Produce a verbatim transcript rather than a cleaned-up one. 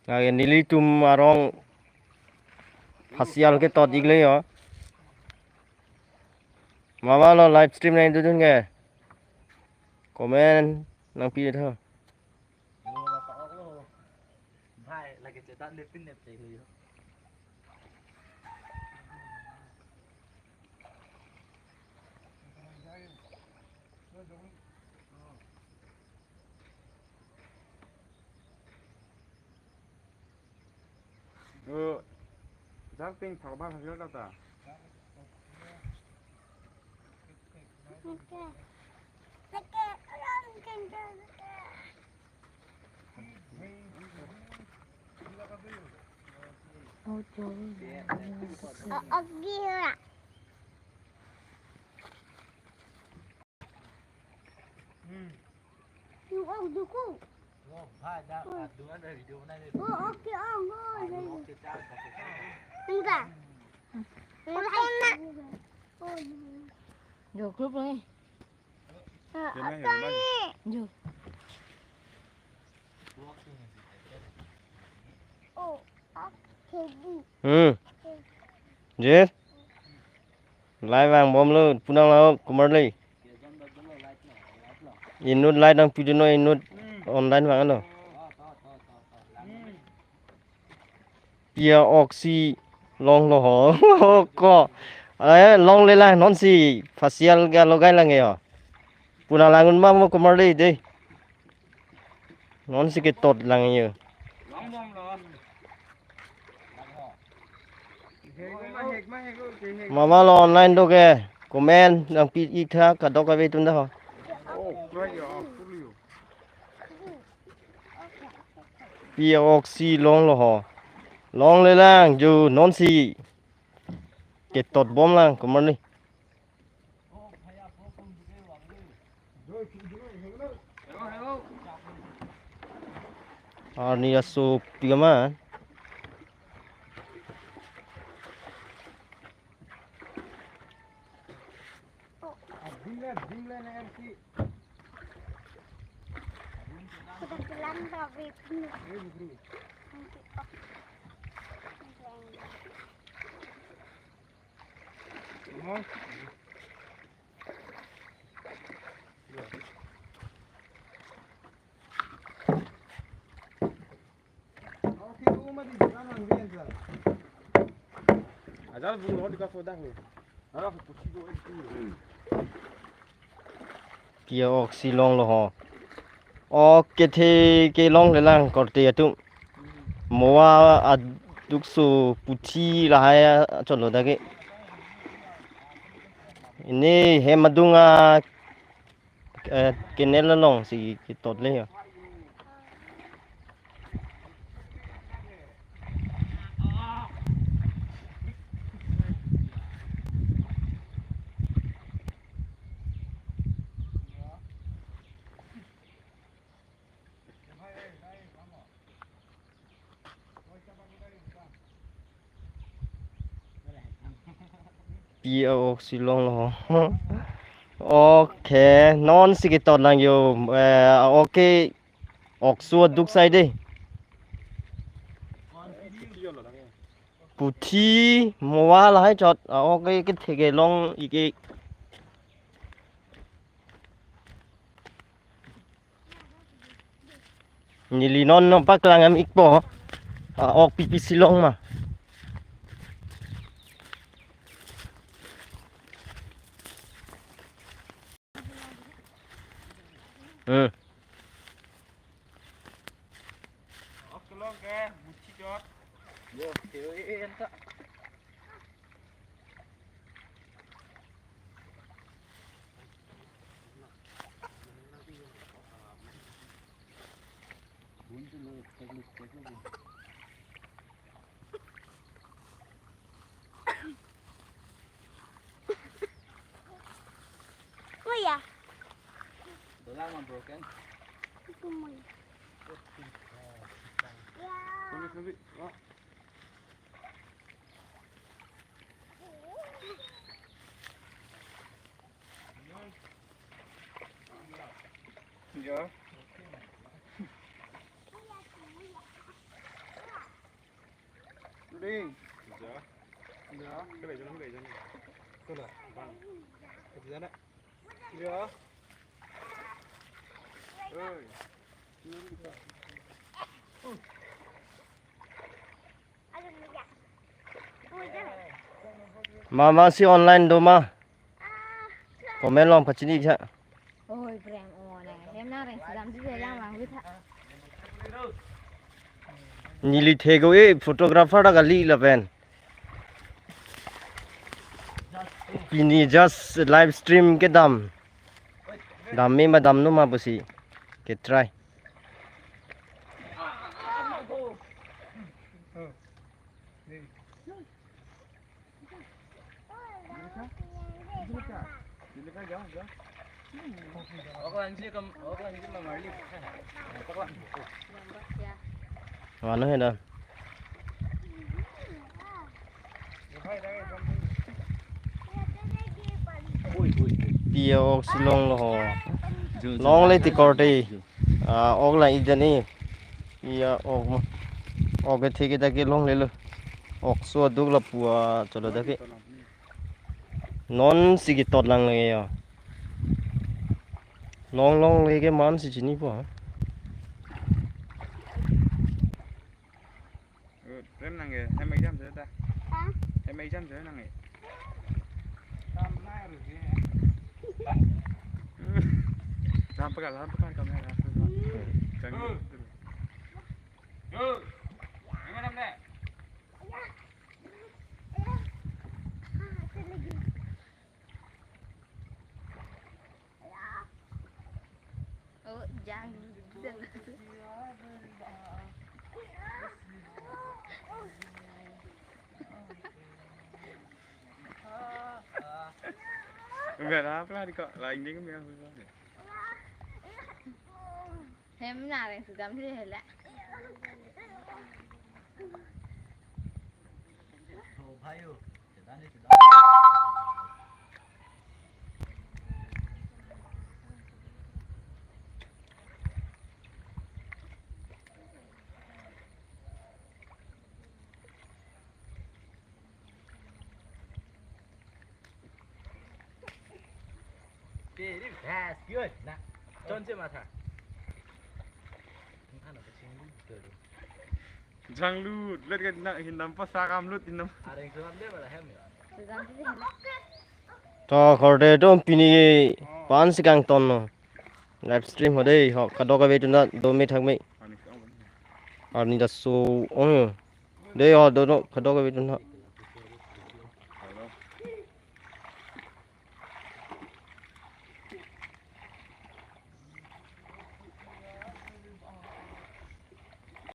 Lake nelitum arong Hasial ketot iklo yo. Mama lo live stream nangdodun ke. Comment nangpi tha. Bhai, lake chetan de pin de pe yo. Oh, jang ping thak bang hasil ta. Yung ang duko. Oh, okay, ang, oh, ang. Enggak. Enggak na. Oh, yung. Jo, group lang eh. Ah, Yan na, yan na. Atay. Jo. Oh, okay. Hmm. Jir. Live vangbomlo, pu nang lo, Kumar le. Inut live nangpidunnon, inut online vanglo. Pi a-oksi longlo ho. Ko. Eh, longle lang, nonsi Hasial ke alogai lang yo. Pu nang lang un ma mo Kumar le de. Nonsi ketot lang yo. Mama lo online do ke, comment nangpi ik tha, kadokave atum ta ho. Pi a-oksi longlo ho. Longle lang, jo nonsi ketot bom lang, Kumar le. Arni aso pigama. Ajal bung lo di ka fodak ni. Ara pusi do itu. Pi a-oksi longlo ho. Ok, kethe kelongle lang korte atum. Mowa aduk so puthi lahai achotlo dak ke. Ini hem adung a, eh, canal alongsi ketot le yo. Pi a-oksi longlo. Ok, nonsi ketot lang yo. Eh, ok, okso aduk sai de. Puthi, mowa lahai chot. Ah, ok, kethe kelong ik ik. Neli non non paklang am ikpo. Ah, ok pipi si long ma. Hmm. Ok, long ke, muchi jot. Yo, yo, yo, enta. Kuya. Dalam broken. Itu mo. Ya. Tulis lebih. Oh. Ya. Ding. Ya. Ya. Ke lai jalan, ke lai jalan. Ke lai. Bang. Ke jalan. Ya. Oi. Mama si online do ma? Comment along pachini tha. Oi, prank online. Hem na reng sedam di lang lang witha. Neli thek-o e photographer ta kali lapen. Pini just live stream kedam. Dam me ma dam no ma pusi. Ke try. Mano he da. Pi a-ok si longlo ho. Longle ti korte. Ah, ok lang-ik dan e. Pi a-ok ma. Ok kethe ke ta ke longlelo. Ok so aduk lapu a cholo ta ke. Non si ketot lang lake ya. Long longle ke man si chinipo ha. Rem nang ke, hem exam se ta. Ha? Hem exam se nang ke. Lam pakar, lam pakar kamera. Chang. Yo. Mana ne? Oh, jang. Biar apa lah di kok lain dia kan biar apa. Hem na reng sedam di hela. Very fast, yun. Na, chonche matha. Ang ano, kaching lu, tuh, tuh. Janglut, let ke na hinam pa sakam lut hinam. Areng sulam de bala hem ya. To korte to pini pan si kangton no. Live stream ho dei, ho kadokave atum ta do me thak me. Arni ta so ong. Dei ho do no kadokave atum ta.